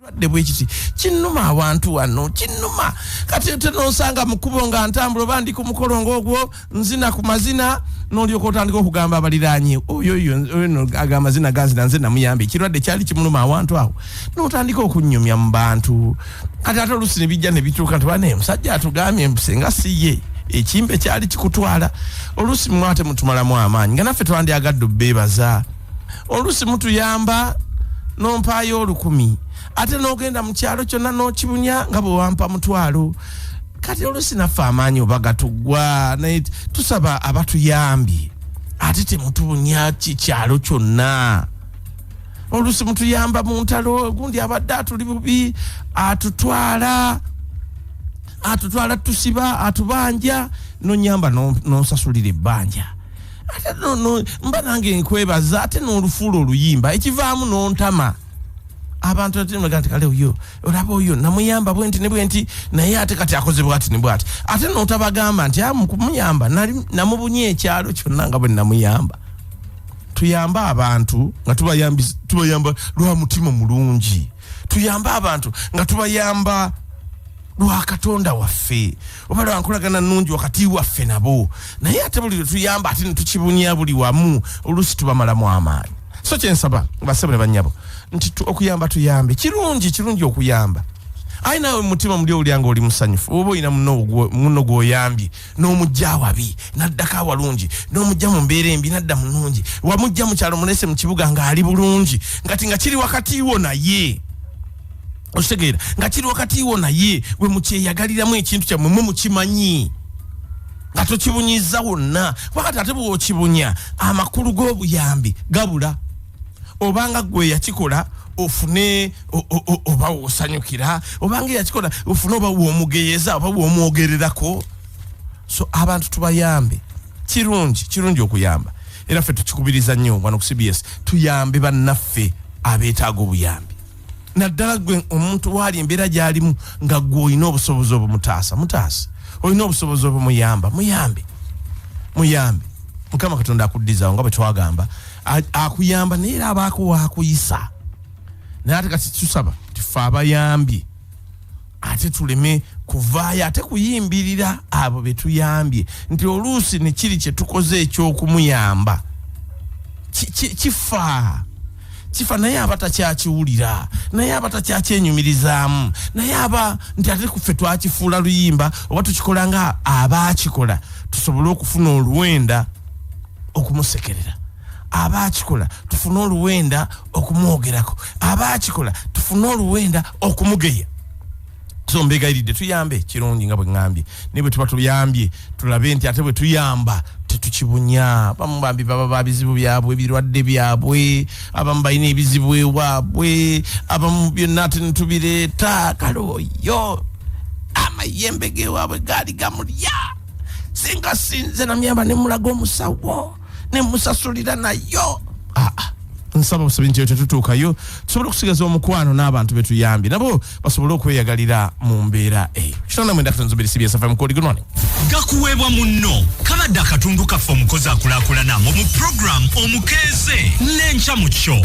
Ekirwadde bwe kiti kinnuma awantu wano, kinnuma. Kati ate nosanga mu kkubo nga ntambula oba ndi ku mukolo ng'ogwo, nzina ku mazina, n'olyoka otandika okugamba abaliraanye, oyo oyo oyo no aga amazina ganzina, nze namuyamba, ekirwadde kyali kimuluma awantu awo, n'otandika okunnyumya mu bantu. Kati ate oluusi ne bijja ne bituuka nti bane omusajja atugambye mbu senga si ye ekimbe kyali kikutwala. Oluusi mmwe ate mutumalamu amaanyi nga naffe twandyagadde obbeebaza. Oluusi mutuyamba n'ompaayo 1000, ate n'ogenda mu kyalo kyonna n'okibunya nga bwe wampa 500. Kati oluusi naffe amaanyi oba gatuggwa, naye tusaba abatuyambye ate temutubunya kikyalo kyonna. Oluusi mutuyamba mu ntalo, gundi abadde atuli bubi, atutwala atutwala tusiba, atubanja, nonyamba n'onsasulira ebbanja. Ate mba nange nkwebaza, ate n'olufuula oluyimba ekivaamu n'ontama abantu. Ate baga nti kale oyo olaba oyo namuyamba bwenti ne bwenti, naye ate kati akoze bwati ne bwati. Ate n'otabagamba nti mukumuyamba nali namubunye ekyalo kyonna nga bwe namuyamba. Tuyambe abantu nga tubayamba lwa mutima mulungi, tuyambe abantu nga tubayamba lwa Katonda waffe oba lwa nkolagana nnungi wakati waffe nabo. Naye ate buli lwe tuyamba ate ne tukibunya buli wamu, oluusi tubamalamu amaanyi. So kyensaba basebo ne bannyabo nti okuyamba tuyambe, kirungi, kirungi okuyamba. Aye naawe mu mutima muli owulira nga oli musanyufu oba olina munno gw'oyambye n'omujja awabi n'addako awalungi, n'omujja mu mbeera embi n'adda mu nnungi, wamujja mu kyalo mulese mu kibuga ng'ali bulungi, ngati nga kiri wakati wo naye, okitegeera, nga kiri wakati wo naye bwe mukyeyagaliramu ekintu kyammwe, mwe mukimanyi nga tokibunyiza wonna. Wakati ate bw'okibunya amakulu g'obuyambi gabula, obanga gwe yakikola ofune oba wosanyukira, obanga yakikola ofune oba womugeyeza oba womwogererako. So abantu tubayambe, kirungi, kirungi okuyamba, era ffe tukikubiriza nnyo wano ku CBS, tuyambe bannaffe abeetaaga obuyambi, naddala gwe omuntu waali embeera gy'alimu nga gwe olina obusobozi obumutaasa, mutaasa, olina obusobozi obumuyamba, muyambe, muyambe. Mukama Katonda akuddizawo nga bwe twagamba, akuyamba naye era abaako waakuyisa. Naye ate kati tusaba tife abayambye ate tuleme kuvaayo ate kuyimbirira abo be tuyambye, nti oluusi ne kiri kye tukoze ekyokumuyamba kifa kifa, naye aba takyakiwulira, naye aba takyakyenyumirizaamu, naye aba nti ate kuffe twakifuula luyimba oba tukikola nga abaakikola tusobole okufuna oluwenda okumusekerera, abaakikola tufune oluwenda okumwogerako, abaakikola tufune oluwenda okumugeya. So mbegayiridde tuyambe, kirungi nga bwe ŋŋambye, naye bwe tuba tuyambye tulabe nti ate bwe tuyamba tetukibunya. Abamu bambi baba ba bizibu byabwe, ebirwadde byabwe, abamu balina ebizibu ewaabwe, abamu byonna ate netubireeta. Kale oyo amayembe gewaabwe gaali gamulya, singa sinze namyamba nemulaga omusawo nemusasulira nayo. Nsaba busabi nti tetutuukayo, tusobole okusigaza omukwano n'abantu betuyambye nabo basobole okweyagalira mu mbeera eyo. 59 2 CBS FM Kodi, good morning. Gakuweebwa munno kabadde akatundu kaffe omukozi akulaakulana mu program omukeeze n'enkya mu kyo.